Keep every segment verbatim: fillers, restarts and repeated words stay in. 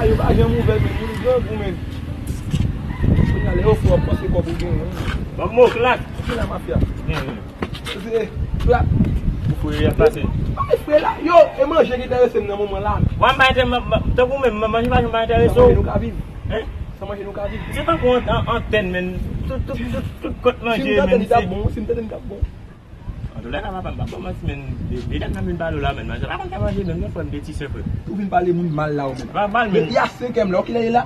Yo pa janm ouvè, men moun grangou, men. Kounye a, lè yo fè w ap panse kòb ou genyen. Ban m mo klak. Ki la mafya? Se klak. Ou fwe y ap pase. Pa fwe la. Yo, e manje ki enterese m nan moman la. Mwen pa enterese m, tankou menm, manje pa janm pa enterese w. San manje nou ka viv. Hein? San manje nou ka viv. Se tankou an-, an-, antèn, men. Tout, tout, tout, tout kont manje, men. Si m tande li t ap bon, si m tande li t ap bon. Antoulèka, papa m pa bon manti, men. De, de dat nan vin pale w la, men. Manzè pa konn fè manje, men. Mwen frè m de ti sè, frè. Ou vin pale moun mal la, ou menm. Pa mal, men. Depi a senk è m la, kilè li la?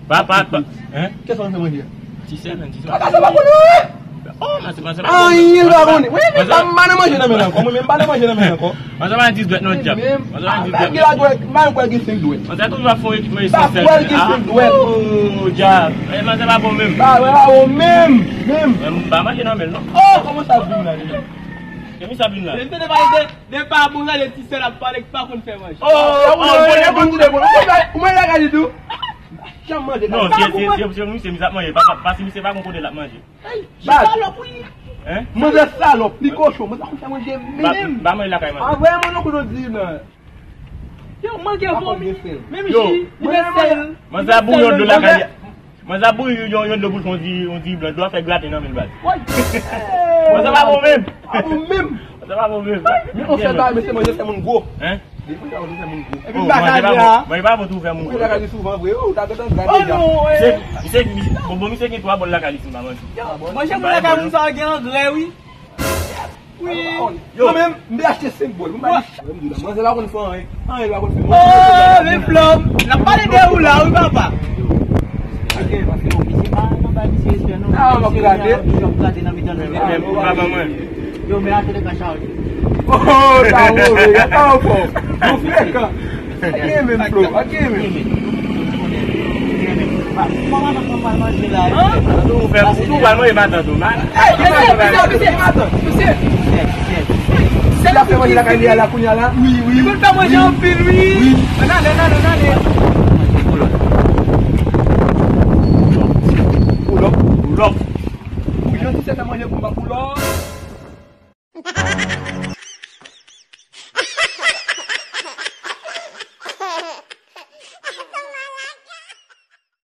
Papa, pa, hein? Kiyès ou fè manje a? Ti sè, men, ti sè. Papa, sa pa konnen, wi! Oh, manzè, manzè pa bon. Anyen l pa konnen. Wi, men pa m pa nan manje nan men l ankò. Mwen menm m pa nan manje nan men l ankò. Manzè pa gen dis dwèt nan dyab. Manzè pa gen dis dwèt. Gen la dwèt, m pa kwè gen senk dwèt. Manzè toujou ap fè yon ekip nan esans. Pa kwè gen senk dwèt. Oh, dyab. Eh, manzè pa bon menm. Pa, pa bon menm. Menm. Mwen m pa manje nan men l, non. Oh, kòman sa vin la? Kèmi sa vin la? Depi te pale de, de pa bon, gade ti sè l ap pale ki pa konn fè manje. Oh, oh, oh, mwen konn di de bon. Ou mwen lakay li tou. Janm manje. Non, se, se, se, se misye, misye ap manje. Pa, pa, pa, si misye pa gon kote l ap manje. Baz. Salòp, wi. Hein? Manzè salòp, li kochon, manzè konn fè manje menm. Ba mwen lakay manzè. A, vrèman, non, kote w di nan. Yo, manzè bon, menm ji, li met sèl. Manzè ap bouyi yon dlo lakay. Manzè ap bouyi yon, yon dlo bouch, yon di, yon di blan, dlo a fè graten nan men l, baz. Manzè pa bon menm. Pa bon menm. Manzè pa bon menm. Men yon sèl bagay, mesye, manje fè moun gwo. Hein? Depi sa, ou di fè moun gwo. Epi oh, manzè pa bon, manje pa bon tou fè moun gwo. Ou lakay li souvan vre, ou ta gentan gade deja. Oh non, eh. Se, se, bon, bon, misye gen twa bòl lakay li, si m pa manti. Yo, manje moun lakay moun sa gen angrè, wi. Wi. Yo. Mwen menm, m te achte senk bòl. Mwen pa di, mwen di la, manzè pa konn fè anyen. Anyen li pa konn fè. Oh, men flòm. N ap pale de ou la, wi, papa. Ok, paske bon, misye pa nan bay misye respè, non. Ah, m ap grate. Misye toujou ap grate nan mitan nou. Papa mwen. Yo, men atè de ka chawdi. Oh, ta move, yo ta anfòm. Yo frekan. Ak men, Flo, ak men. Kòman nou pral manje la? Ou tou pral manje matant ou, man. Ey, mesye, mesye, mesye, matant, mesye. Se la fè manje lakay li a la kounye a la? Wi, wi. Li konn fè manje anpil, wi. Wi. Ann ale, ann ale, ann ale. Pull up. Pull up. Wi, yon ti sèten manje pou m pa pull up.